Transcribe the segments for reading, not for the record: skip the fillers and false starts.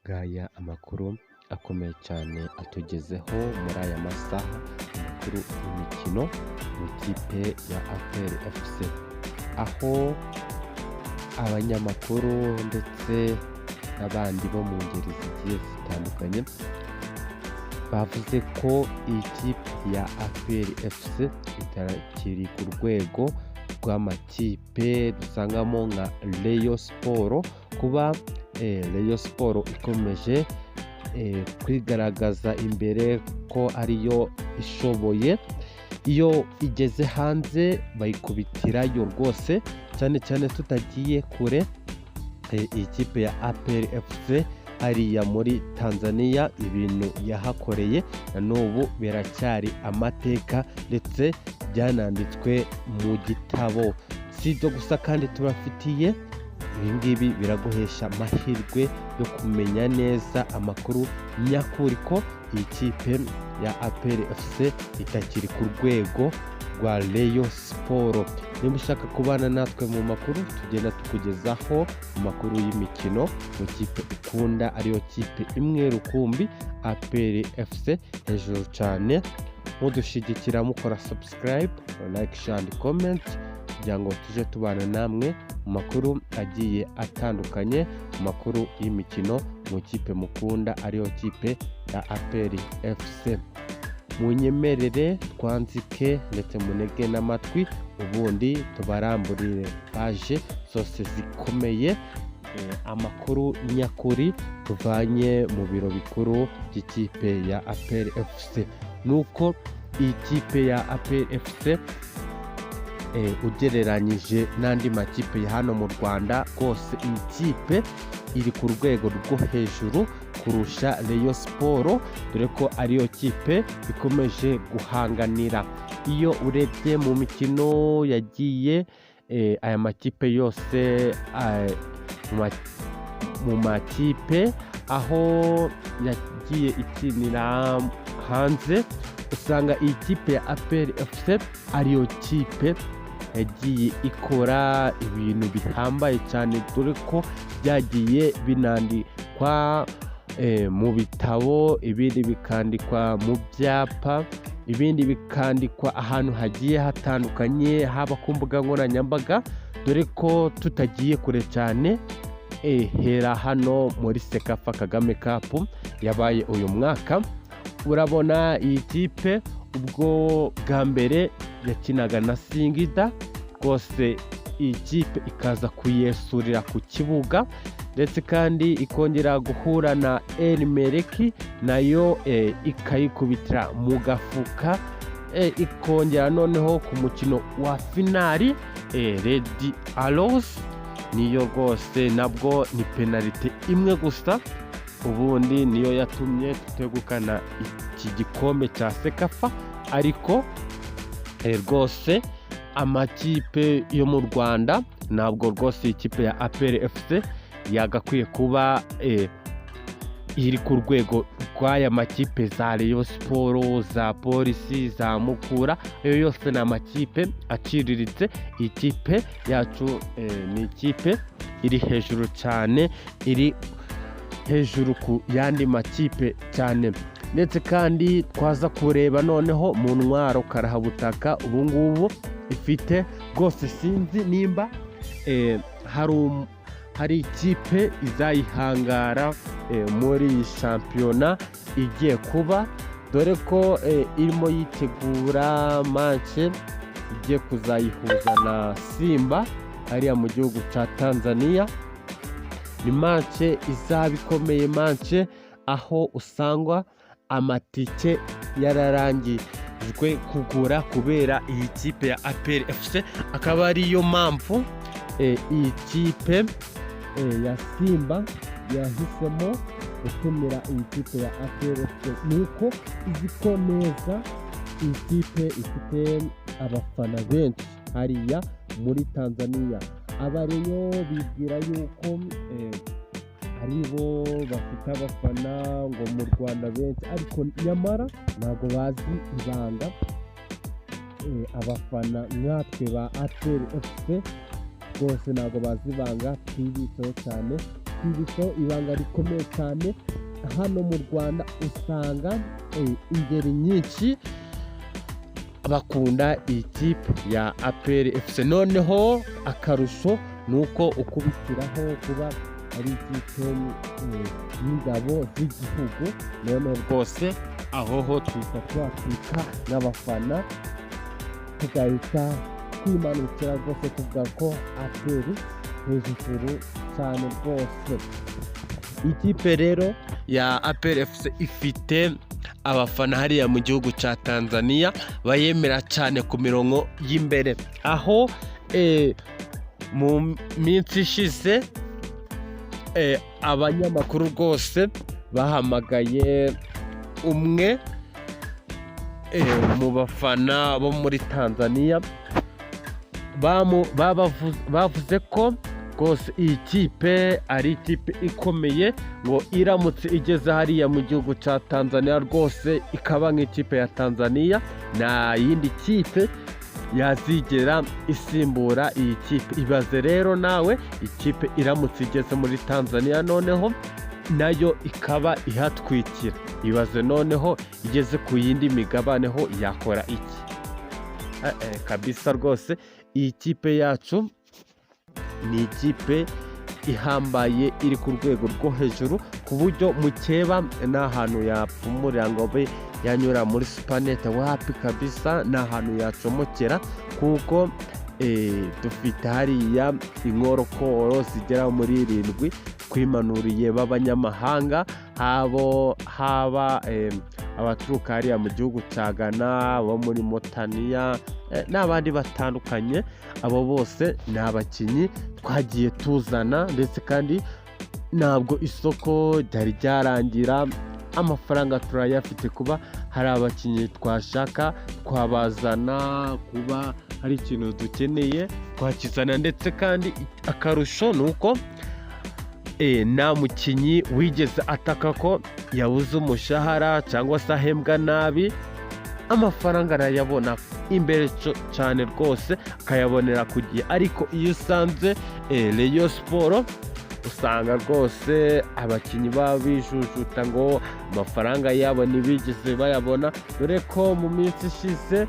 Ngaya amakuru akomeye cyane atugezeho muri aya masaha, amakuru y'imikino mu ikipe ya APR FC, aho abanyamakuru ndetse n'abandi bo mu ngeri zigiye zitandukanye bavuze ko iyi kipe ya APR FC itakiri ku rwego rw'amakipe dusangamo nka Rayon Sports. Kuba Rayon Sports ikomeje kwigaragaza imbere ko ariyo ishoboye, iyo igeze hanze bayikubitirayo rwose, cyane cyane tutagiye kure, iyi kipe ya APR FC hariya muri Tanzania ibintu yahakoreye na n'ubu biracyari amateka, ndetse byananditswe mu gitabo. Si ibyo gusa kandi tubafitiye, ibi ngibi biraguhesha amahirwe yo kumenya neza amakuru nyakuri ko iyi kipe ya APR FC itakiri ku rwego rwa Rayon Sports. Niba ushaka kubana natwe mu makuru tugenda tukugezaho, mu makuru y'imikino mu kipe ukunda, ariyo kipe imwe rukumbi APR FC, hejuru cyane mudushyigikira mukora subscribe, like, share and comment, kugira ngo tujye tubana namwe mu makuru agiye atandukanye, mu makuru y'imikino mu kipe mukunda, ariyo kipe ya APR FC. Munyemerere twanzike ndetse munege n'amatwi, ubundi tubaramburire paje zose zikomeye, amakuru nyakuri tuvanye mu biro bikuru by'ikipe ya APR FC. Nuko iyi kipe ya APR FC, ugereranyije n'andi makipe ya hano mu Rwanda, rwose iyi kipe iri ku rwego rwo hejuru kurusha Rayon Sports, dore ko ariyo kipe ikomeje guhanganira. Iyo urebye mu mikino yagiye aya makipe yose, mu makipe aho yagiye ikinira hanze, usanga iyi kipe ya APR FC ariyo kipe yagiye ikora ibintu bihambaye cyane, dore ko byagiye binandikwa mu bitabo, ibindi bikandikwa mu byapa, ibindi bikandikwa ahantu hagiye hatandukanye, haba ku mbuga nkoranyambaga. Dore ko tutagiye kure cyane, hera hano muri CECAFA Kagame Cup yabaye uyu mwaka, urabona iyi kipe ubwo bwa mbere yakinaga na Singida, rwose iyi kipe ikaza kuyesurira ku kibuga, ndetse kandi ikongera guhura na El Merreikh, nayo ikayikubitira mu gafuka, ikongera noneho ku mukino wa finali, Red Arrows niyo rwose nabwo ni penalite imwe gusa, ubundi niyo yatumye tutegukana iki gikombe cya CECAFA. Ariko rwose amakipe yo mu Rwanda, ntabwo rwose ikipe ya APR FC yagakwiye kuba iri ku rwego rw'aya makipe za Rayon Sports, za Polisi, za Mukura. Ayo yose ni amakipe aciriritse. Iyi kipe yacu ni ikipe iri hejuru cyane, iri hejuru ku yandi makipe cyane. Ndetse kandi twaza kureba noneho mu ntwaro karahabutaka ubu ngubu ifite, rwose sinzi nimba hari ikipe izayihangara muri iyi shampiyona igiye kuba, dore ko irimo yitegura match igiye kuzayihuza na Simba hariya mu gihugu cya Tanzania. Ni match izaba ikomeye, match aho usangwa amatike yararangijwe kugura kubera iyi kipe ya APR FC, akaba ariyo mpamvu iyi kipe ya Simba yahisemo gutumira iyi kipe ya APR FC, ni uko izi ko neza iyi kipe ifite abafana benshi hariya muri Tanzania. Aba rero bibwira yuko ari bo bafite abafana ngo mu Rwanda benshi, ariko nyamara ntabwo bazi ibanga abafana nkatwe ba APR FC rwose ntabwo bazi ibanga twibitseho cyane. Nakwibisaho ibanga rikomeye cyane, hano mu Rwanda usanga ingeri nyinshi bakunda iyi kipe ya APR FC. Noneho akarusho ni uko ukubitiraho kuba ari ikipe y'ingabo z'igihugu. Noneho rwose aho ho twita twatwika n'abafana, tugahita twimanukira rwose, tuvuga ko APR hejuru cyane rwose. Ikipe rero ya APR FC ifite abafana hariya mu gihugu cya Tanzania bayemera cyane ku mirongo y'imbere, aho mu minsi ishize abanyamakuru rwose bahamagaye umwe mu bafana bo muri Tanzania, bavuze ko rwose iyi kipe ari ikipe ikomeye, ngo iramutse igeze hariya mu gihugu cya Tanzania rwose ikaba nk'ikipe ya Tanzania, nta yindi kipe yazigera isimbura iyi kipe. Ibaze rero nawe, ikipe iramutse igeze muri Tanzania noneho nayo ikaba ihatwikira, ibaze noneho igeze ku yindi migabane ho yakora iki? Kabisa rwose iyi kipe yacu ni ikipe ihambaye, iri ku rwego rwo hejuru, ku buryo mukeba nta hantu yapfumurira ngo abe yanyura muri supanete, wapi kabisa, nta hantu yacomokera, kuko dufite hariya inkorokoro zigera muri 7 twimanuriye b'abanyamahanga, habo haba abaturuka hariya mu gihugu cya Ghana, bo muri Mauritania n'abandi batandukanye. Abo bose ni abakinnyi twagiye tuzana, ndetse kandi ntabwo isoko ryari ryarangira, amafaranga turayafite. Kuba hari abakinnyi twashaka twabazana, kuba hari ikintu dukeneye twakizana. Ndetse kandi akarusho ni uko nta mukinnyi wigeze ataka ko yabuze umushahara cyangwa se ahembwa nabi. Amafaranga arayabona imbere cyane rwose, akayabonera ku gihe. Ariko iyo usanze Rayon Sports, usanga rwose abakinnyi baba bijujuta ngo amafaranga yabo ntibigeze bayabona, dore ko mu minsi ishize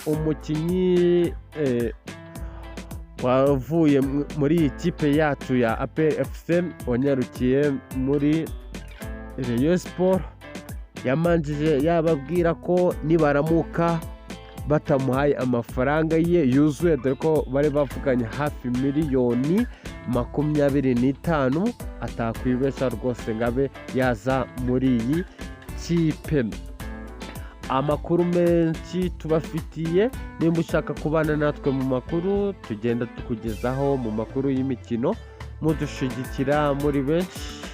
umukinnyi wavuye muri iyi kipe yacu ya APR FC wanyarukiye muri Rayon Sports yamanjije yababwira ko nibaramuka batamuhaye amafaranga ye yuzuye, dore ko bari bavuganye hafi miliyoni 25, atakwibesha rwose ngo abe yaza muri iyi kipe. Amakuru menshi tubafitiye, nimba ushaka kubana natwe mu makuru tugenda tukugezaho, mu makuru y'imikino, mudushigikira muri benshi.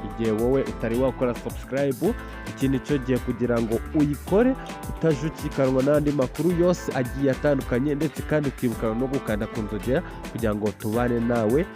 Igihe wowe utari wakora subscribe, iki ni cyo gihe kugira ngo uyikore, utajucikanwa n'andi makuru yose agiye atandukanye, ndetse kandi ukibuka no gukanda ku nzogera kugira ngo tubane nawe.